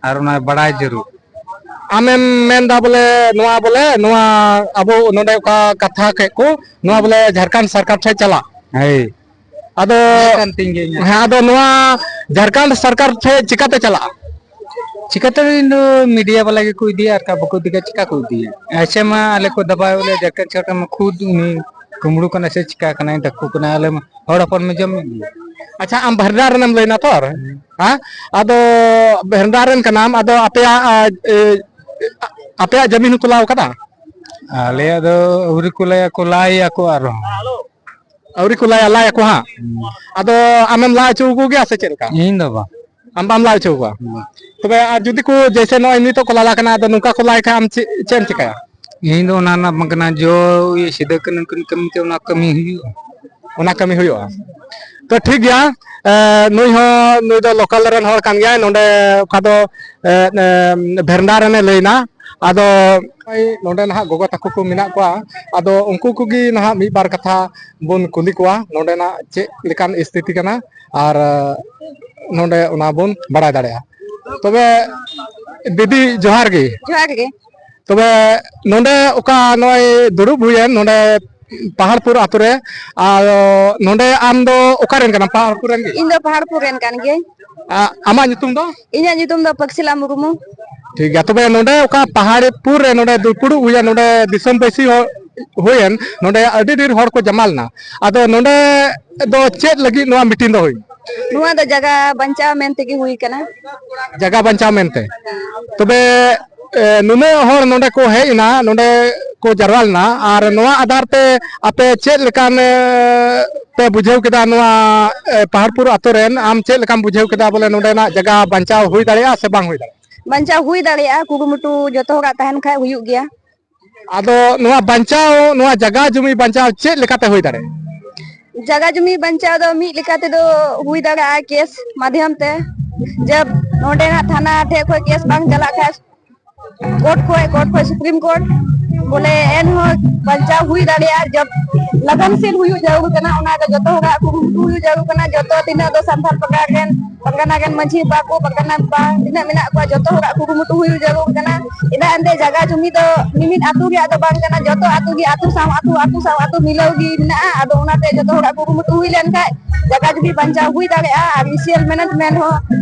ᱟᱨ ᱚᱱᱟ ᱵᱟᱲᱟᱭ ᱡᱟᱹᱨᱩᱲ᱾ ᱟᱢᱮᱢ ᱢᱮᱱᱫᱟ ᱵᱚᱞᱮ ᱱᱚᱣᱟ, ᱵᱚᱞᱮ ᱱᱚᱣᱟ ᱟᱵᱚ ᱱᱚᱰᱮ ᱚᱠᱟ ᱠᱟᱛᱷᱟ ᱠᱮᱫ ᱠᱚ, ᱱᱚᱣᱟ ᱵᱚᱞᱮ ᱡᱷᱟᱲᱠᱷᱚᱸᱰ ᱥᱚᱨᱠᱟᱨ ᱴᱷᱮᱱ ᱪᱟᱞᱟᱜ? ᱦᱳᱭ᱾ ᱟᱫᱚ ᱤᱭᱟᱹ ᱠᱟᱱ ᱛᱤᱧ ᱜᱮ ᱤᱧᱟᱹᱜ᱾ ᱦᱮᱸ, ᱟᱫᱚ ᱱᱚᱣᱟ ᱡᱷᱟᱲᱠᱷᱚᱸᱰ ᱥᱚᱨᱠᱟᱨ ᱴᱷᱮᱱ ᱪᱤᱠᱟᱛᱮ ᱪᱟᱞᱟᱜᱼᱟ? ᱪᱤᱠᱟᱛᱮ ᱤᱧ ᱫᱚ ᱢᱤᱰᱤᱭᱟ ᱵᱟᱞᱟ ᱜᱮᱠᱚ ᱤᱫᱤᱭᱟ, ᱟᱨ ᱵᱟᱠᱚ ᱤᱫᱤ ᱠᱷᱟᱡ ᱪᱤᱠᱟ ᱠᱚ ᱤᱫᱤᱭᱟ? ᱟᱪᱪᱷᱟ, ᱢᱟ ᱟᱞᱮ ᱠᱚ ᱫᱟᱵᱟᱣ ᱞᱮ ᱡᱷᱟᱲᱠᱷᱚᱸᱰ ᱥᱚᱨᱠᱟᱨ ᱢᱟ ᱠᱷᱩᱫ ᱩᱱᱤ ᱠᱩᱢᱵᱽᱲᱩ ᱠᱟᱱᱟᱭ ᱥᱮ ᱪᱤᱠᱟ ᱠᱟᱱᱟᱭ, ᱰᱟᱠᱩ ᱠᱟᱱᱟᱭ, ᱟᱞᱮ ᱢᱟ ᱦᱚᱲ ᱦᱚᱯᱚᱱ ᱢᱟ ᱡᱚᱢ ᱢᱮ ᱜᱮ᱾ ᱟᱪᱪᱷᱟ, ᱟᱢ ᱵᱷᱮᱨᱫᱟ ᱨᱮᱱᱮᱢ ᱞᱟᱹᱭᱱᱟ ᱛᱚ, ᱟᱨ? ᱦᱮᱸ᱾ ᱦᱮᱸ? ᱟᱫᱚ ᱵᱷᱮᱨᱫᱟ ᱨᱮᱱ ᱠᱟᱱᱟᱢ, ᱟᱫᱚ ᱟᱯᱮᱭᱟᱜ, ᱟ, ᱮ, ᱟᱯᱮᱭᱟᱜ ᱡᱟᱢᱤᱱ ᱦᱚᱸ ᱛᱚᱞᱟᱣ ᱠᱟᱫᱟ? ᱟᱞᱮᱭᱟᱜ ᱫᱚ ᱟᱹᱣᱨᱤ ᱠᱚ ᱞᱟᱹᱭᱟ, ᱠᱚ ᱞᱟᱭᱟ ᱠᱚ ᱟᱨᱦᱚᱸ᱾ ᱟᱹᱣᱨᱤ ᱠᱚ ᱞᱟᱭᱟ, ᱞᱟᱭ ᱟᱠᱚ ᱦᱟᱸᱜ᱾ ᱦᱩᱸ᱾ ᱟᱫᱚ ᱟᱢᱮᱢ ᱞᱟ ᱦᱚᱪᱚ ᱟᱠᱚ ᱜᱮᱭᱟ ᱥᱮ ᱪᱮᱫ ᱞᱮᱠᱟ? ᱤᱧ ᱫᱚ ᱵᱟᱝ᱾ ᱟᱢ ᱵᱟᱢ ᱞᱟ ᱦᱚᱪᱚ ᱟᱠᱚᱣᱟ? ᱵᱟᱝ᱾ ᱛᱚᱵᱮ ᱟᱨ ᱡᱩᱫᱤ ᱠᱚ ᱡᱮᱭᱥᱮ ᱱᱚᱜᱼᱚᱭ ᱱᱤᱛᱚᱜ ᱠᱚ ᱞᱟᱞᱟ ᱠᱟᱱᱟ, ᱟᱫᱚ ᱱᱚᱝᱠᱟ ᱠᱚ ᱞᱟᱭ ᱠᱷᱟᱱ ᱟᱢ ᱪᱮᱫ, ᱪᱮᱫ ᱮᱢ ᱪᱤᱠᱟᱹᱭᱟ? ᱤᱧ ᱫᱚ ᱚᱱᱟ ᱨᱮᱱᱟᱜ ᱵᱟᱝ ᱠᱟᱱᱟ, ᱡᱚ ᱤᱭᱟᱹ ᱥᱤᱫᱟᱹ ᱠᱟᱹᱱᱦᱩ ᱠᱤᱱ ᱠᱟᱹᱢᱤ ᱛᱮ ᱚᱱᱟ ᱠᱟᱹᱢᱤ ᱦᱩᱭᱩᱜᱼᱟ᱾ ᱚᱱᱟ ᱠᱟᱹᱢᱤ ᱦᱩᱭᱩᱜᱼᱟ᱾ ᱛᱚ ᱴᱷᱤᱠ ᱜᱮᱭᱟ, ᱮ, ᱱᱩᱭ ᱦᱚᱸ, ᱱᱩᱭ ᱫᱚ ᱞᱳᱠᱟᱞ ᱨᱮᱱ ᱦᱚᱲ ᱠᱟᱱ ᱜᱮᱭᱟᱭ, ᱱᱚᱰᱮ ᱚᱠᱟ ᱫᱚ, ᱮ, ᱮ, ᱵᱷᱮᱨᱱᱰᱟ ᱨᱮᱱᱮ ᱞᱟᱹᱭᱱᱟ᱾ ᱟᱫᱚ ᱱᱚᱜᱼᱚᱭ ᱱᱚᱰᱮ ᱱᱟᱦᱟᱜ ᱜᱚᱜᱚ ᱛᱟᱠᱚ ᱠᱚ ᱢᱮᱱᱟᱜ ᱠᱚᱣᱟ, ᱟᱫᱚ ᱩᱱᱠᱩ ᱠᱚᱜᱮ ᱱᱟᱦᱟᱜ ᱢᱤᱫ ᱵᱟᱨ ᱠᱟᱛᱷᱟ ᱵᱚᱱ ᱠᱩᱞᱤ ᱠᱚᱣᱟ, ᱱᱚᱰᱮᱱᱟᱜ ᱪᱮᱫ ᱞᱮᱠᱟᱱ ᱥᱛᱷᱤᱛᱤ ᱠᱟᱱᱟ, ᱟᱨ, ᱮ, ᱱᱚᱰᱮ ᱚᱱᱟ ᱵᱚᱱ ᱵᱟᱲᱟᱭ ᱫᱟᱲᱮᱭᱟᱜᱼᱟ᱾ ᱛᱚᱵᱮ ᱫᱤᱫᱤ, ᱡᱚᱦᱟᱨ ᱜᱮ᱾ ᱡᱚᱦᱟᱨ ᱜᱮ᱾ ᱛᱚᱵᱮ ᱱᱚᱰᱮ ᱚᱠᱟ ᱱᱚᱜᱼᱚᱭ ᱫᱩᱲᱩᱵ ᱦᱩᱭᱮᱱ ᱱᱚᱰᱮ ᱯᱟᱦᱟᱲᱯᱩᱨ ᱟᱛᱳ ᱨᱮ, ᱟᱨ ᱱᱚᱰᱮ ᱟᱢ ᱫᱚ ᱚᱠᱟ ᱨᱮᱱ ᱠᱟᱱᱟᱢ? ᱯᱟᱦᱟᱲᱯᱩᱨ ᱨᱮᱱ ᱜᱮ? ᱤᱧ ᱫᱚ ᱯᱟᱦᱟᱲᱯᱩᱨ ᱨᱮᱱ ᱠᱟᱱ ᱜᱤᱭᱟᱹᱧ᱾ ᱟ-, ᱟᱢᱟᱜ ᱧᱩᱛᱩᱢ ᱫᱚ? ᱤᱧᱟᱹᱜ ᱧᱩᱛᱩᱢ ᱫᱚ ᱯᱟᱹᱠᱥᱤᱞᱟ ᱢᱩᱨᱢᱩ᱾ ᱴᱷᱤᱠ ᱜᱮᱭᱟ, ᱛᱚᱵᱮ ᱱᱚᱰᱮ ᱚᱠᱟ ᱯᱟᱦᱟᱲᱯᱩᱨ ᱨᱮ ᱱᱚᱰᱮ ᱫᱩᱯᱲᱩᱵ ᱦᱩᱭᱟ, ᱱᱚᱰᱮ ᱫᱤᱥᱚᱢ ᱵᱟᱹᱥᱤ ᱦᱚᱲ ᱦᱩᱭᱮᱱ, ᱱᱚᱰᱮ ᱟᱹᱰᱤ ᱰᱷᱮᱨ ᱦᱚᱲ ᱠᱚ ᱡᱟᱢᱟ ᱞᱮᱱᱟ᱾ ᱟᱫᱚ ᱱᱚᱰᱮ ᱫᱚ ᱪᱮᱫ ᱞᱟᱹᱜᱤᱫ ᱱᱚᱣᱟ ᱢᱤᱴᱤᱝ ᱫᱚ ᱦᱩᱭ? ᱱᱚᱣᱟ ᱫᱚ ᱡᱟᱭᱜᱟ ᱵᱟᱧᱪᱟᱣ ᱢᱮᱱ ᱛᱮᱜᱮ ᱦᱩᱭ ᱠᱟᱱᱟ᱾ ᱡᱟᱭᱜᱟ ᱵᱟᱧᱪᱟᱣ ᱢᱮᱱᱛᱮ᱾ ᱛᱚᱵᱮ, ᱮ, ᱱᱩᱱᱟᱹᱜ ᱦᱚᱲ ᱱᱚᱰᱮ ᱠᱚ ᱦᱮᱡ ᱮᱱᱟ, ᱱᱚᱰᱮ ᱠᱚ ᱡᱟᱨᱣᱟ ᱞᱮᱱᱟ, ᱟᱨ ᱱᱚᱣᱟ ᱟᱫᱷᱟᱨ ᱛᱮ ᱟᱯᱮ ᱪᱮᱫ ᱞᱮᱠᱟᱱ, ᱮ, ᱯᱮ ᱵᱩᱡᱷᱟᱹᱣ ᱠᱮᱫᱟ ᱱᱚᱣᱟ, ᱮ, ᱯᱟᱦᱟᱲᱯᱩᱨ ᱟᱛᱳ ᱨᱮᱱ? ᱟᱢ ᱪᱮᱫ ᱞᱮᱠᱟᱢ ᱵᱩᱡᱷᱟᱹᱣ ᱠᱮᱫᱟ, ᱵᱚᱞᱮ ᱱᱚᱰᱮᱱᱟᱜ ᱡᱟᱭᱜᱟ ᱵᱟᱧᱪᱟᱣ ᱦᱩᱭ ᱫᱟᱲᱮᱭᱟᱜᱼᱟ ᱥᱮ ᱵᱟᱝ ᱦᱩᱭ ᱫᱟᱲᱮᱭᱟᱜᱼᱟ? ᱵᱟᱧᱪᱟᱣ ᱦᱩᱭ ᱫᱟᱲᱮᱭᱟᱜᱼᱟ, ᱠᱩᱨᱩᱢᱩᱴᱩ ᱡᱚᱛᱚ ᱦᱚᱲᱟᱜ ᱛᱟᱦᱮᱱ ᱠᱷᱟᱡ ᱦᱩᱭᱩᱜ ᱜᱮᱭᱟ᱾ ᱟᱫᱚ ᱱᱚᱣᱟ ᱵᱟᱧᱪᱟᱣ, ᱱᱚᱣᱟ ᱡᱟᱭᱜᱟ ᱡᱩᱢᱤ ᱵᱟᱧᱪᱟᱣ ᱪᱮᱫ ᱞᱮᱠᱟᱛᱮ ᱦᱩᱭ ᱫᱟᱲᱮᱭᱟᱜᱼᱟ? ᱡᱟᱭᱜᱟ ᱡᱩᱢᱤ ᱵᱟᱧᱪᱟᱣ ᱫᱚ ᱢᱤᱫ ᱞᱮᱠᱟ ᱛᱮᱫᱚ ᱦᱩᱭ ᱫᱟᱲᱮᱭᱟᱜᱼᱟ ᱠᱮᱥ ᱢᱟᱫᱽᱫᱷᱚᱢ ᱛᱮ, ᱡᱟᱵ ᱱᱚᱰᱮᱱᱟᱜ ᱛᱷᱟᱱᱟ ᱴᱷᱮᱡ ᱠᱷᱚᱡ ᱠᱮᱥ ᱵᱟᱝ ᱪᱟᱞᱟᱜ ᱠᱷᱟᱡ ᱠᱳᱨᱴ ᱠᱷᱚᱡ, ᱠᱳᱨᱴ ᱠᱷᱚᱡ ᱥᱩᱯᱨᱤᱢ ᱠᱳᱨᱴ, ᱵᱚᱞᱮ ᱮᱱᱦᱚᱸ ᱵᱟᱧᱪᱟᱣ ᱦᱩᱭ ᱫᱟᱲᱮᱭᱟᱜᱼᱟ᱾ ᱡᱚᱵ ᱞᱟᱜᱟᱱᱥᱤᱞ ᱦᱩᱭᱩᱜ ᱡᱟᱹᱨᱩᱲ ᱠᱟᱱᱟ, ᱚᱱᱟ ᱫᱚ ᱡᱚᱛᱚ ᱦᱚᱲᱟᱜ ᱠᱩᱨᱩᱢᱩᱴᱩ ᱦᱩᱭᱩᱜ ᱡᱟᱹᱨᱩᱲ ᱠᱟᱱᱟ᱾ ᱡᱚᱛᱚ ᱛᱤᱱᱟᱹᱜ ᱫᱚ ᱥᱟᱱᱛᱟᱲ ᱯᱟᱨᱜᱟᱱᱟ ᱨᱮᱱ, ᱯᱟᱨᱜᱟᱱᱟ ᱨᱮᱱ ᱢᱟᱹᱡᱷᱤ ᱵᱟᱵᱟ ᱠᱚ, ᱯᱟᱨᱜᱟᱱᱟ ᱵᱟ ᱛᱤᱱᱟᱹᱜ ᱢᱮᱱᱟᱜ ᱠᱚᱣᱟ, ᱡᱚᱛᱚ ᱦᱚᱲᱟᱜ ᱠᱩᱨᱩᱢᱩᱴᱩ ᱦᱩᱭᱩᱜ ᱡᱟᱹᱨᱩᱲ ᱠᱟᱱᱟ᱾ ᱪᱮᱫᱟᱜ ᱮᱱᱛᱮ ᱡᱟᱭᱜᱟ ᱡᱩᱢᱤ ᱫᱚ ᱢᱤᱢᱤᱫ ᱟᱹᱛᱩ ᱨᱮᱭᱟᱜ ᱫᱚ ᱵᱟᱝ ᱠᱟᱱᱟ, ᱡᱚᱛᱚ ᱟᱹᱛᱩ ᱜᱮ ᱟᱹᱛᱩ ᱥᱟᱶ ᱟᱹᱛᱩ, ᱟᱹᱛᱩ ᱥᱟᱶ ᱟᱹᱛᱩ ᱢᱤᱞᱟᱹᱣ ᱜᱮ ᱢᱮᱱᱟᱜᱼᱟ᱾ ᱟᱫᱚ ᱚᱱᱟᱛᱮ ᱡᱚᱛᱚ ᱦᱚᱲᱟᱜ ᱠᱩᱨᱩᱢᱩᱴᱩ ᱦᱩᱭ ᱞᱮᱱᱠᱷᱟᱡ ᱡᱟᱭᱜᱟ ᱡᱩᱢᱤ ᱵᱟᱧᱪᱟᱣ ᱦᱩᱭ ᱫᱟᱲᱮᱭᱟᱜᱼᱟ ᱟᱨ ᱤᱥᱤᱭᱟᱞ ᱢᱮᱱᱮᱡᱽᱢᱮᱱᱴ ᱦᱚᱸ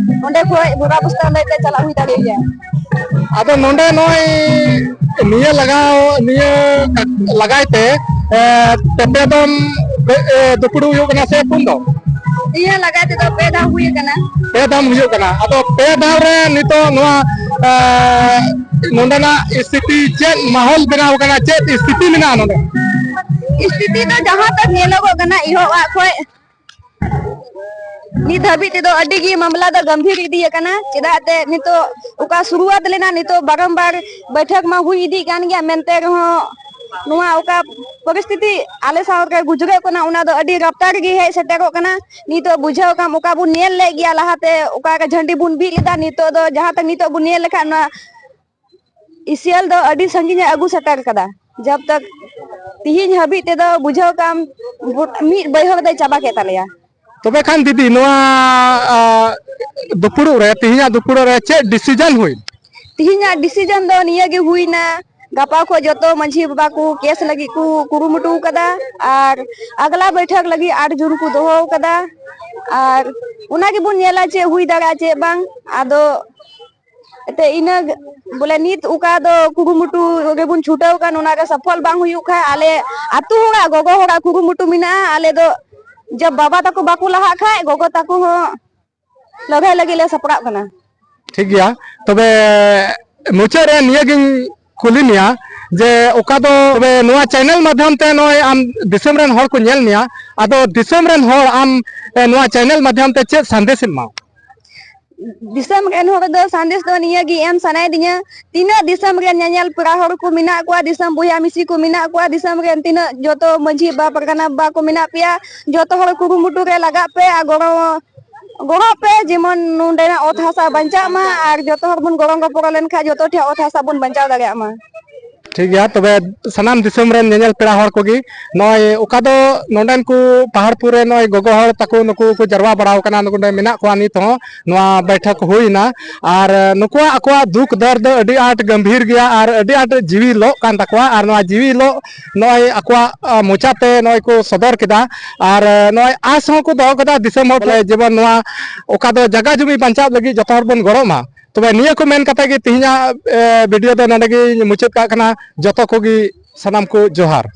ᱚᱸᱰᱮ ᱠᱷᱚᱡ ᱵᱚᱨᱟ ᱵᱚᱥᱛᱟ ᱞᱟᱹᱭᱛᱮ ᱪᱟᱞᱟᱜ ᱦᱩᱭ ᱫᱟᱲᱮᱭᱟᱜ ᱜᱮᱭᱟ᱾ ᱟᱫᱚ ᱱᱚᱰᱮ ᱱᱚᱜᱼᱚᱭ ᱱᱤᱭᱟᱹ ᱞᱟᱜᱟᱣ, ᱱᱤᱭᱟᱹ ᱞᱟᱜᱟᱭ ᱛᱮ, ᱮ, ᱯᱮ ᱫᱚᱢ, ᱮ, ᱫᱩᱯᱲᱩᱵ ᱦᱩᱭᱩᱜ ᱠᱟᱱᱟ ᱥᱮ ᱯᱩᱱ ᱫᱚᱢ? ᱤᱭᱟᱹ ᱞᱟᱜᱟᱭ ᱛᱮᱫᱚ ᱯᱮ ᱫᱷᱟᱣ ᱦᱩᱭ ᱟᱠᱟᱱᱟ᱾ ᱯᱮ ᱫᱷᱟᱣ ᱦᱩᱭᱩᱜ ᱠᱟᱱᱟ᱾ ᱟᱫᱚ ᱯᱮ ᱫᱷᱟᱣ ᱨᱮ ᱱᱤᱛᱚᱜ ᱱᱚᱣᱟ, ᱮ, ᱱᱚᱰᱮᱱᱟᱜ ᱥᱛᱷᱤᱛᱤ ᱪᱮᱫ ᱢᱟᱦᱚᱞ ᱵᱮᱱᱟᱣ ᱠᱟᱱᱟ, ᱪᱮᱫ ᱥᱛᱷᱤᱛᱤ ᱢᱮᱱᱟᱜᱼᱟ ᱱᱚᱰᱮ? ᱥᱛᱷᱤᱛᱤ ᱫᱚ ᱡᱟᱦᱟᱸ ᱛᱟᱠ ᱧᱮᱞᱚᱜᱚᱜ ᱠᱟᱱᱟ, ᱮᱦᱚᱵ ᱟᱜ ᱠᱷᱚᱡ ᱱᱤᱛ ᱦᱟᱹᱵᱤᱡ ᱛᱮᱫᱚ ᱟᱹᱰᱤ ᱜᱮ ᱢᱟᱢᱞᱟ ᱫᱚ ᱜᱟᱢᱵᱷᱤᱨ ᱤᱫᱤ ᱟᱠᱟᱱᱟ᱾ ᱪᱮᱫᱟᱜ ᱛᱮ ᱱᱤᱛᱚᱜ ᱚᱠᱟ ᱥᱩᱨᱩᱣᱟᱛ ᱞᱮᱱᱟ, ᱱᱤᱛᱚᱜ ᱵᱟᱨᱚᱢᱵᱟᱨ ᱵᱟᱹᱭᱴᱷᱟᱹᱠ ᱢᱟ ᱦᱩᱭ ᱤᱫᱤᱜ ᱠᱟᱱ ᱜᱮᱭᱟ, ᱮᱱᱛᱮ ᱨᱮᱦᱚᱸ ᱱᱚᱣᱟ ᱚᱠᱟ ᱯᱚᱨᱤᱥᱛᱷᱤᱛᱤ ᱟᱞᱮ ᱥᱟᱶ ᱨᱮ ᱜᱩᱡᱨᱟᱹᱜ ᱠᱟᱱᱟ, ᱚᱱᱟ ᱫᱚ ᱟᱹᱰᱤ ᱨᱟᱯᱛᱟᱨ ᱜᱮ ᱦᱮᱡ ᱥᱮᱴᱮᱨᱚᱜ ᱠᱟᱱᱟ᱾ ᱱᱤᱛᱚᱜ ᱵᱩᱡᱷᱟᱹᱣ ᱠᱟᱢ, ᱚᱠᱟ ᱵᱚᱱ ᱧᱮᱞ ᱞᱮᱫ ᱜᱮᱭᱟ ᱞᱟᱦᱟᱛᱮ, ᱚᱠᱟ ᱨᱮ ᱡᱷᱟᱹᱱᱰᱤ ᱵᱚᱱ ᱵᱤᱫ ᱞᱮᱫᱟ, ᱱᱤᱛᱚᱜ ᱫᱚ ᱡᱟᱦᱟᱸ ᱛᱮ ᱱᱤᱛᱚᱜ ᱵᱚᱱ ᱧᱮᱞ ᱞᱮᱠᱷᱟᱱ, ᱱᱚᱣᱟ ᱤᱥᱤᱭᱟᱞ ᱫᱚ ᱟᱹᱰᱤ ᱥᱟᱺᱜᱤᱧ ᱮ ᱟᱹᱜᱩ ᱥᱮᱴᱮᱨ ᱠᱟᱫᱟ᱾ ᱡᱟᱵ ᱛᱟᱠ ᱛᱤᱦᱤᱧ ᱦᱟᱹᱵᱤᱡ ᱛᱮᱫᱚ ᱵᱩᱡᱷᱟᱹᱣ ᱠᱟᱢ, ᱜᱚᱴ-, ᱢᱤᱫ ᱵᱟᱹᱭᱦᱟᱹᱲ ᱫᱚᱭ ᱪᱟᱵᱟ ᱠᱮᱫ ᱛᱟᱞᱮᱭᱟ᱾ ᱛᱚᱵᱮ ᱠᱷᱟᱱ ᱫᱤᱫᱤ, ᱱᱚᱣᱟ, ᱟ, ᱫᱩᱯᱲᱩᱵ ᱨᱮ, ᱛᱤᱦᱤᱧᱟᱜ ᱫᱩᱯᱲᱩᱵ ᱨᱮ ᱪᱮᱫ ᱰᱤᱥᱤᱡᱚᱱ ᱦᱩᱭ? ᱛᱤᱦᱤᱧᱟᱜ ᱰᱤᱥᱤᱡᱚᱱ ᱫᱚ ᱱᱤᱭᱟᱹ ᱜᱮ ᱦᱩᱭᱱᱟ, ᱜᱟᱯᱟ ᱠᱷᱚᱱ ᱡᱚᱛᱚ ᱢᱟᱹᱡᱷᱤ ᱵᱟᱵᱟ ᱠᱚ ᱠᱮᱥ ᱞᱟᱹᱜᱤᱫ ᱠᱚ ᱠᱩᱨᱩᱢᱩᱴᱩ ᱟᱠᱟᱫᱟ ᱟᱨ ᱟᱜᱽᱞᱟ ᱵᱟᱹᱭᱴᱷᱟᱹᱠ ᱞᱟᱹᱜᱤᱫ ᱟᱴ ᱡᱩᱱ ᱠᱚ ᱫᱚᱦᱚ ᱟᱠᱟᱫᱟ᱾ ᱟᱨ ᱚᱱᱟ ᱜᱮᱵᱚᱱ ᱧᱮᱞᱟ ᱪᱮᱫ ᱦᱩᱭ ᱫᱟᱲᱮᱭᱟᱜᱼᱟ ᱪᱮᱫ ᱵᱟᱝ᱾ ᱟᱫᱚ ᱮᱱᱛᱮ ᱤᱱᱟᱹ ᱵᱚᱞᱮ ᱱᱤᱛ ᱚᱠᱟ ᱫᱚ ᱠᱩᱨᱩᱢᱩᱴᱩ ᱨᱮᱵᱚᱱ ᱪᱷᱩᱴᱟᱹᱣ ᱟᱠᱟᱱ, ᱚᱱᱟ ᱨᱮ ᱥᱚᱯᱷᱚᱞ ᱵᱟᱝ ᱦᱩᱭᱩᱜ ᱠᱷᱟᱡ, ᱟᱞᱮ ᱟᱹᱛᱩ ᱦᱚᱲᱟᱜ, ᱜᱚᱜᱚ ᱦᱚᱲᱟᱜ ᱠᱩᱨᱩᱢᱩᱴᱩ ᱢᱮᱱᱟᱜᱼᱟ᱾ ᱟᱞᱮ ᱫᱚ ᱡᱟᱵ ᱵᱟᱵᱟ ᱛᱟᱠᱚ ᱵᱟᱠᱚ ᱞᱟᱦᱟᱜ ᱠᱷᱟᱡ, ᱜᱚᱜᱚ ᱛᱟᱠᱚ ᱦᱚᱸ ᱞᱟᱹᱲᱦᱟᱹᱭ ᱞᱟᱹᱜᱤᱫ ᱞᱮ ᱥᱟᱯᱲᱟᱜ ᱠᱟᱱᱟ᱾ ᱴᱷᱤᱠ ᱜᱮᱭᱟ᱾ ᱛᱚᱵᱮ ᱢᱩᱪᱟᱹᱫ ᱨᱮ ᱱᱤᱭᱟᱹᱜᱤᱧ ᱠᱩᱞᱤ ᱢᱮᱭᱟ ᱡᱮ ᱚᱠᱟ ᱫᱚ ᱛᱚᱵᱮ ᱱᱚᱣᱟ ᱪᱮᱱᱮᱞ ᱢᱟᱫᱽᱫᱷᱚᱢ ᱛᱮ ᱱᱚᱜᱼᱚᱭ ᱟᱢ ᱫᱤᱥᱚᱢ ᱨᱮᱱ ᱦᱚᱲ ᱠᱚ ᱧᱮᱞ ᱢᱮᱭᱟ, ᱟᱫᱚ ᱫᱤᱥᱚᱢ ᱨᱮᱱ ᱦᱚᱲ ᱟᱢ, ᱮ, ᱱᱚᱣᱟ ᱪᱮᱱᱮᱞ ᱢᱟᱫᱽᱫᱷᱚᱢ ᱛᱮ ᱪᱮᱫ ᱥᱟᱸᱫᱮᱥ ᱮᱢ ᱮᱢᱟ? ᱫᱤᱥᱚᱢ ᱨᱮᱱ ᱦᱚᱲ ᱫᱚ ᱥᱟᱸᱫᱮᱥ ᱫᱚ ᱱᱤᱭᱟᱹ ᱜᱮ ᱮᱢ ᱥᱟᱱᱟᱭᱮᱫᱤᱧᱟ, ᱛᱤᱱᱟᱹᱜ ᱫᱤᱥᱚᱢ ᱨᱮᱱ ᱧᱮᱧᱮᱞ ᱯᱮᱲᱟ ᱦᱚᱲ ᱠᱚ ᱢᱮᱱᱟᱜ ᱠᱚᱣᱟ, ᱫᱤᱥᱚᱢ ᱵᱚᱭᱦᱟ ᱢᱤᱥᱤ ᱠᱚ ᱢᱮᱱᱟᱜ ᱠᱚᱣᱟ, ᱫᱤᱥᱚᱢ ᱨᱮᱱ ᱛᱤᱱᱟᱹᱜ ᱡᱚᱛᱚ ᱢᱟᱹᱡᱷᱤ ᱵᱟᱵᱟ, ᱯᱟᱨᱜᱟᱱᱟ ᱵᱟᱵᱟ ᱠᱚ ᱢᱮᱱᱟᱜ ᱯᱮᱭᱟ, ᱡᱚᱛᱚ ᱦᱚᱲ ᱠᱩᱨᱩᱢᱩᱴᱩ ᱨᱮ ᱞᱟᱜᱟᱜ ᱯᱮ ᱟᱨ ᱜᱚᱲᱚ ᱜᱚᱲᱚᱜ ᱯᱮ, ᱡᱮᱢᱚᱱ ᱱᱚᱸᱰᱮᱱᱟᱜ ᱚᱛ ᱦᱟᱥᱟ ᱵᱟᱧᱪᱟᱜ ᱢᱟ ᱟᱨ ᱡᱚᱛᱚ ᱦᱚᱲ ᱵᱚᱱ ᱜᱚᱲᱚ ᱜᱚᱯᱚᱲᱚ ᱞᱮᱱᱠᱷᱟᱱ ᱡᱚᱛᱚ ᱴᱷᱮᱱ ᱚᱛ ᱦᱟᱥᱟ ᱵᱚᱱ ᱵᱟᱧᱪᱟᱣ ᱫᱟᱲᱮᱭᱟᱜ ᱢᱟ᱾ ᱴᱷᱤᱠ ᱜᱮᱭᱟ, ᱛᱚᱵᱮ ᱥᱟᱱᱟᱢ ᱫᱤᱥᱚᱢ ᱨᱮᱱ ᱧᱮᱧᱮᱞ ᱯᱮᱲᱟ ᱦᱚᱲ ᱠᱚᱜᱮ, ᱱᱚᱜᱼᱚᱭ ᱚᱠᱟ ᱫᱚ ᱱᱚᱸᱰᱮᱱ ᱠᱚ ᱯᱟᱦᱟᱲᱯᱩᱨ ᱨᱮ ᱱᱚᱜᱼᱚᱭ ᱜᱚᱜᱚ ᱦᱚᱲ ᱛᱟᱠᱚ ᱱᱩᱠᱩ ᱠᱚ ᱡᱟᱨᱣᱟ ᱵᱟᱲᱟᱣ ᱠᱟᱱᱟ, ᱱᱚᱸᱰᱮ ᱢᱮᱱᱟᱜ ᱠᱚᱣᱟ ᱱᱤᱛ ᱦᱚᱸ, ᱱᱚᱣᱟ ᱵᱮᱴᱷᱚᱠ ᱦᱩᱭᱱᱟ᱾ ᱟᱨ ᱱᱩᱠᱩᱣᱟᱜ ᱟᱠᱚᱣᱟᱜ ᱫᱩᱠ ᱫᱚᱨᱫ ᱫᱚ ᱟᱹᱰᱤ ᱟᱸᱴ ᱜᱟᱢᱵᱷᱤᱨ ᱜᱮᱭᱟ ᱟᱨ ᱟᱹᱰᱤ ᱟᱸᱴ ᱡᱤᱣᱤ ᱞᱚᱜ ᱠᱟᱱ ᱛᱟᱠᱚᱣᱟ᱾ ᱟᱨ ᱱᱚᱣᱟ ᱡᱤᱣᱤ ᱞᱚᱜ ᱱᱚᱜᱼᱚᱭ ᱟᱠᱚᱣᱟᱜ, ᱟ, ᱢᱚᱪᱟᱛᱮ ᱱᱚᱜᱼᱚᱭ ᱠᱚ ᱥᱚᱫᱚᱨ ᱠᱮᱫᱟ᱾ ᱟᱨ, ᱟ, ᱱᱚᱜᱼᱚᱭ ᱟᱸᱥ ᱦᱚᱸᱠᱚ ᱫᱚᱦᱚ ᱠᱮᱫᱟ ᱫᱤᱥᱚᱢ ᱦᱚᱲ ᱴᱷᱮᱱ, ᱡᱮᱢᱚᱱ ᱱᱚᱣᱟ ᱚᱠᱟ ᱫᱚ ᱡᱟᱭᱜᱟ ᱡᱩᱢᱤ ᱵᱟᱧᱪᱟᱣ ᱞᱟᱹᱜᱤᱫ ᱡᱚᱛᱚ ᱦᱚᱲ ᱵᱚᱱ ᱜᱚᱲᱚᱜ ᱢᱟ᱾ ᱛᱚᱵᱮ ᱱᱤᱭᱟᱹ ᱠᱚ ᱢᱮᱱ ᱠᱟᱛᱮ ᱜᱮ ᱛᱮᱦᱮᱧᱟᱜ, ᱮ, ᱵᱷᱤᱰᱤᱭᱳ ᱫᱚ ᱱᱚᱰᱮ ᱜᱮᱧ ᱢᱩᱪᱟᱹᱫ ᱠᱟᱜ ᱠᱟᱱᱟ᱾ ᱡᱚᱛᱚ ᱠᱚᱜᱮ ᱥᱟᱱᱟᱢ ᱠᱚ ᱡᱚᱦᱟᱨ᱾